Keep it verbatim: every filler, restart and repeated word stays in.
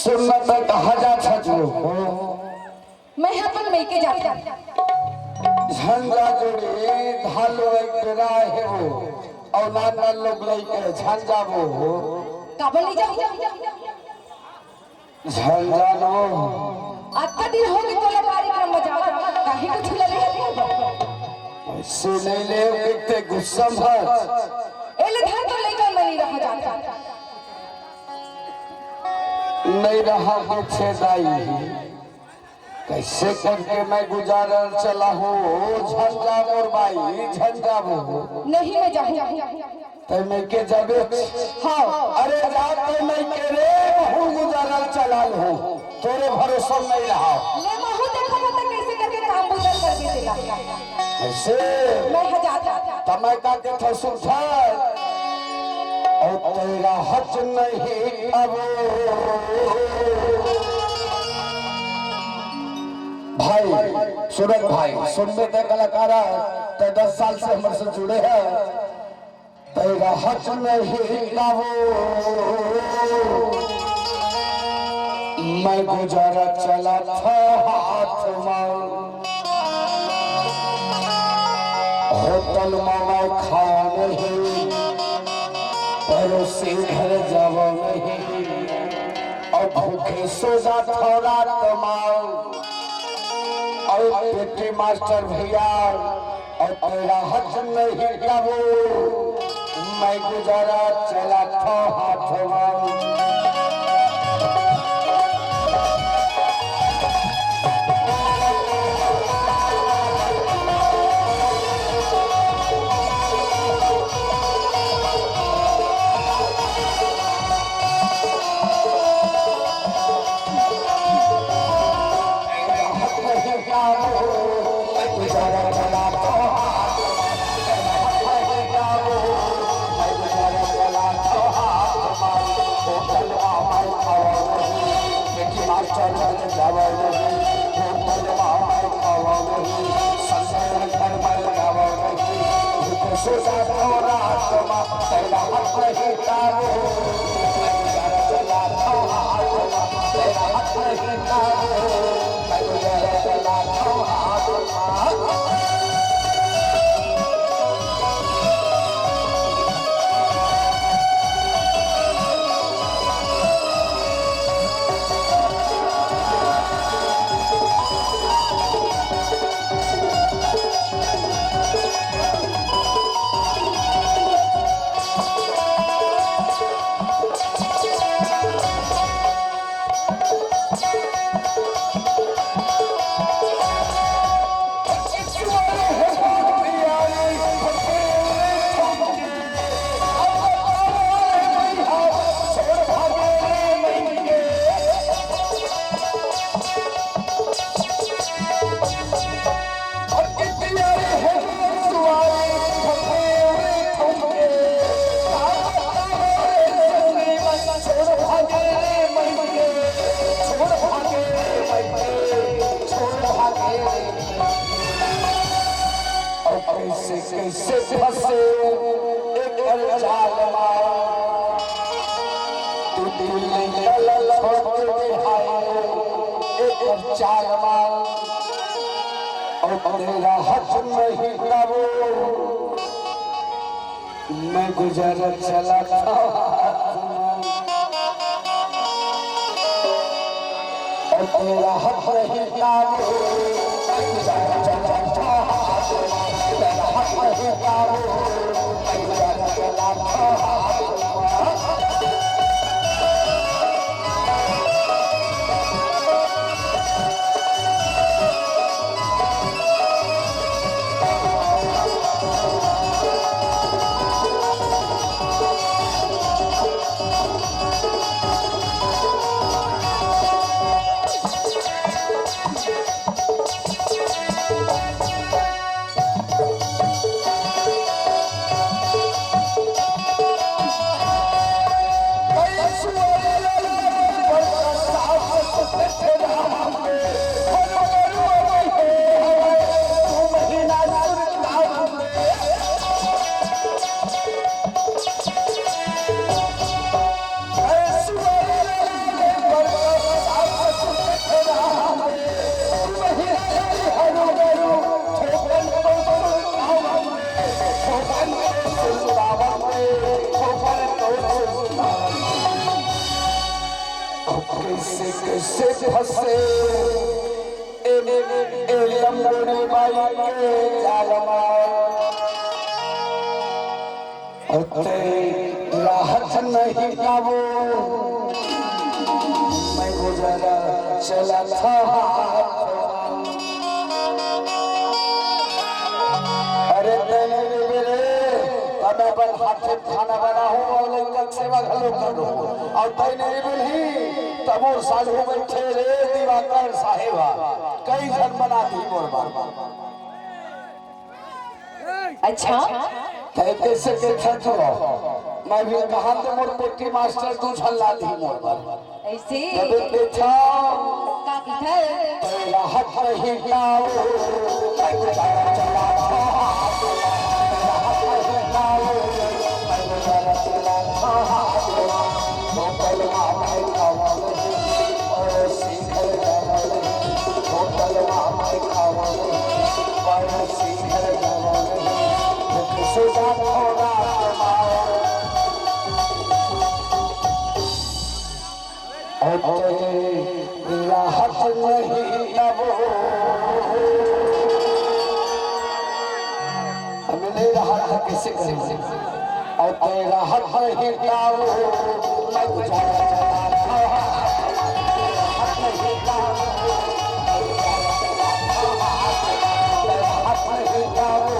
सुन, मैं कहाँ जात हँव? मैं अपन मइके जात हँव। झन जा जोड़ी, ढालो एक बेरा हे वो, अउ नान नान लोग लइके झन जाबो। काबर नइ जाहूँ? झन जानो। अतका दिन होगे तोला कार्यक्रम म जावत, काहे कुछ ल ले हस? अइसे नइ ले, एक ते गुस्सा म हस। ए ले धर, तोर लइका मन नइ रहा जात। नइ रहा कुछ दाई। कइसे करके मैं गुजारा चलाहूँ? झन जा मोर बाई, झन जाबो। नहीं, मैं जाहूँ। तैं मइके जाबे? हाँ। अरे जा तैं मइके रे, महूँ गुजारा चला लूँ। तोरे भरोसा नइ रहा। ले महूँ देखबो त कइसे करके काम बुता कर दे तेला। अइसे? मैं ह जात हँव। त मैं का कथँव सुन। अउ तैं रहत नहीं अब। भाई, सूरज भाई, सुनबे ते कलाकार, तैं दस साल से हमर से जुड़े हस। तैं रहत नहीं अब। मैं गुजारा चलाथँव हाथ म। होटल म मैं खावँव नहीं, परोसी घर जावँव नहीं, अउ भूखे सो जाथँव रात म। अउ पीटी मास्टर भइया, अउ तैं रहत नहीं अब, मैं गुजारा चलाथँव हाथ म। अउ कइसे कइसे फँसे एकर जाल म, तू दिल नइ गलत छोड़ दे हाय एकर चाल म। अउ तैं रहत नहीं तब मैं गुजारा चलाथँव। अउ तैं रहत नहीं तब मैं गुजारा चलाथँव। तैं रहत नहीं तब मैं गुजारा चलाथँव। से फंसे ए, ए लंगोरी बाई के जाल मा। अउ तैं राहत नहीं पाबो, मैं गुजर चलत हाथ। अरे तैं नइ मिलबे रे, त मैं अपन हाथे खाना बनाहूं अउ लइका के सेवा घलो करहूं। अउ तैं नइ मिलही, त मोर साढ़ू बइठे रे दिवाकर साहेब, कई झन बना दिही मोर बर। अच्छा। तैं कइसे कहिथस? मैं भी कहां ते मोर पेटी मास्टर दू झन ला दिही मोर बर। अइसे? तबे कहिथस। का कहिथस? तैं राहत नहीं पाबो, मैं गुजर चलत हाथ। तैं राहत नहीं पाबो, मैं गुजर चलत हाथ। होटल मा मैं खावंव नहीं, पड़ोसी घर जावंव नहीं। होटल मा मैं खावंव नहीं, पड़ोसी घर जावंव नहीं। भूख से जात हों रात मा। अउ तैं राहत नहीं पाबो। अब नइ राहत त कइसे करही? अउ तैं राहत नहीं पाबो, मैं गुजर चलत हाथ। राहत नहीं पाबो, मैं गुजर चलत हाथ। राहत नहीं पाबो,